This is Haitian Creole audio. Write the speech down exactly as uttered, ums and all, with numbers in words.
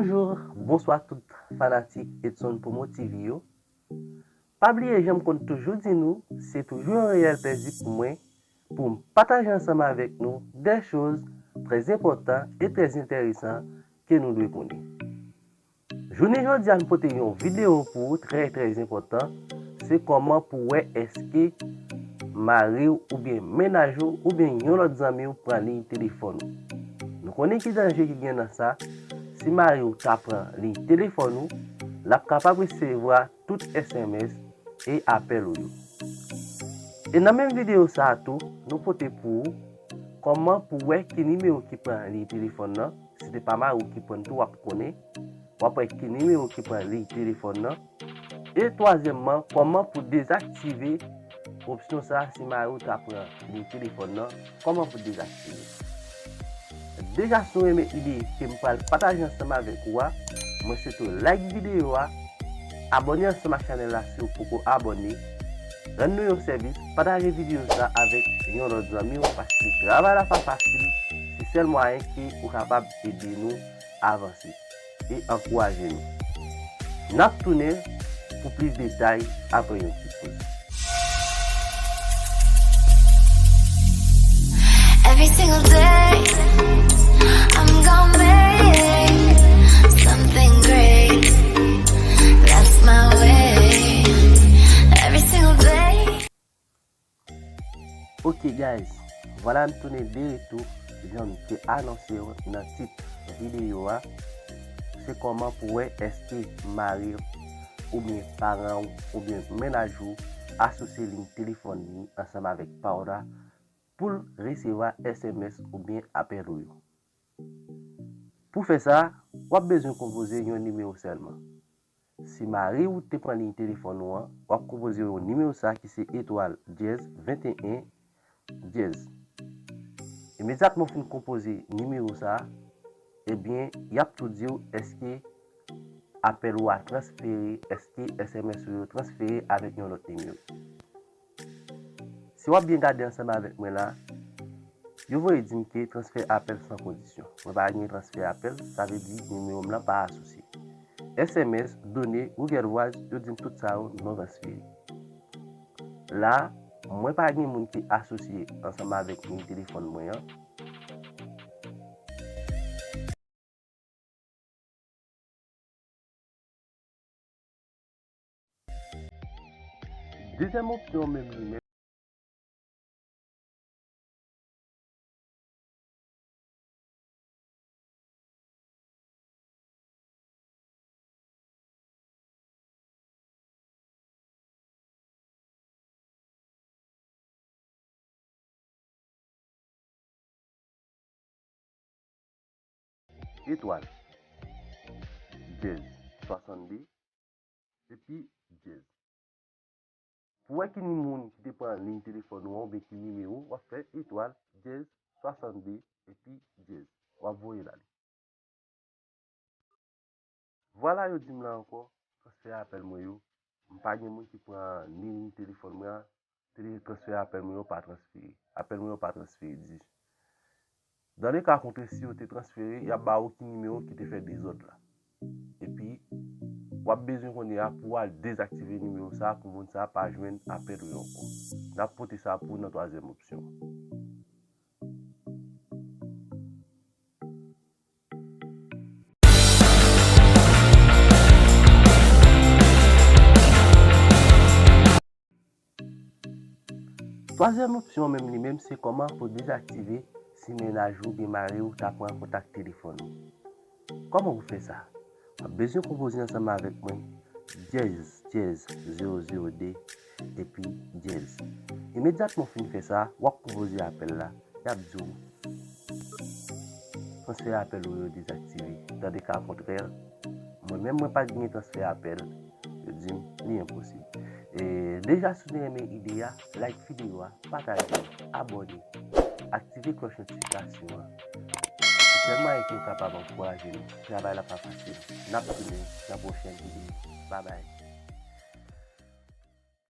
Bonjou, bonswa tout fanatik Edson Promo T V yo. Pa bliye jan m konn toujou di nou, se toujou yon reyèl plezi pou mwen pou m pataje ansanm avèk nou de choz trè enpòtan e trè enteresan ke nou dwe konnen. Jounen jodi a, nou pote yon videyo pou ou trè, trè enpòtan. Se kòman pou wè èske mari w oubyen mennaj ou oubyen yon lòt zanmi w pran liy telefòn ou. Nou konnen ki danje ki gen nan sa. Si mari w ta pran liy telefòn ou, l ap kapab resevwa tout S M S e apèl ou yo. E nan menm videyo sa a tou, nou pote pou ou kòman pou wè ki nimewo ki pran liy telefòn nan. Si se pa mari w ki pran tou, w ap konnen. W ap wè ki nimewo ki pran liy telefòn nan. E twazyèmman, kòman pou dezaktive opsyon sa a si mari w ta pran liy telefòn nan, kòman pou dezaktive. Deja, si w renmen ide ke m pral pataje ansanm avèk ou a, mwen swete w like videyo a, abòne ansanm ak chanèl la si w poko abòne, rann nou yon sèvis, pataje videyo sa avèk yon lòt zanmi w, paske travay la pa fasil, se sèl mwayen ke ou kapab ede nou avanse e ankouraje nou. N ap tounen pou plis detay apre yon ti poz. Every single day, I'm gonna make something great. That's my way. Every single day. Ok guys, vwala m tounen de retou, jan m te anonse w nan tit videyo a. Se kòman pou wè èske mari w oubyen paran w oubyen mennaj ou asosye liy telefòn li ansanm avèk pa w la pou l resevwa S M S oubyen apèl ou yo. Pou fè sa, w ap bezwen konpoze yon nimewo sèlman. Si mari w te pran liy telefòn ou an, w ap konpoze yon nimewo sa ki se etwal dyèz venteyen dyèz. Imedyatman w fin konpoze nimewo sa, ebyen, y ap tou di w èske apèl ou a transfere, èske S M S ou yo transfere avèk yon lòt nimewo. Si w ap byen gade ansanm avèk mwen la, yo voye di m ke transfè apèl san kondisyon. Mwen pa gen transfè apèl, sa vle di nimewo m lan pa asosye. S M S, done, Google Voice, yo di m tout sa yo non transfere. La, mwen pa gen moun ki asosye ansanm avèk nimewo telefòn mwen an. Dezyèm opsyon menm li menm. Etwal, dyèz, swasannde, epi dyèz. Pou wè ki moun ki te pran liy telefòn ou an oubyen ki nimewo, w ap fè etwal, dyèz, swasannde, epi dyèz. W ap voye l ale. Vwala, yo di m la ankò, transfè apèl mwen yo. M pa gen moun ki pran ni liy telefòn mwen an, tele-, transfè apèl mwen yo pa transfere. Apèl mwen yo pa transfere, di. Dans le cas contraire, si yo te transfere, y ap ba ou ki nimewo ki te fè dezòd la. Epi, w ap bezwen kounye a pou w al dezaktive nimewo sa a pou moun sa a pa jwenn apèl ou yo ankò. N ap pote sa pou w nan twazyèm opsyon an. Twazyèm opsyon menm li menm, se kòman pou dezaktive si mennaj ou oubyen mari w ta pran kontak telefòn ou. Kòman pou fè sa? W ap bezwen konpoze ansanm avèk mwen dyèz dyèz zewo zewo de epi dyèz. Imedyatman w fin fè sa, w ap konpoze apèl la. Y ap di w, transfè apèl ou yo dezaktive. Dans le cas contraire, mwen menm mwen pa t gen transfè apèl, yo di m li enposib. E deja, si w te renmen ide a, like videyo a, pataje, abòne, aktive klòch notifikasyon an. Se sèl mwayen ke w kapab ankouraje nou. Travay la pa fasil. N ap tounen nan pwochèn videyo. Babay.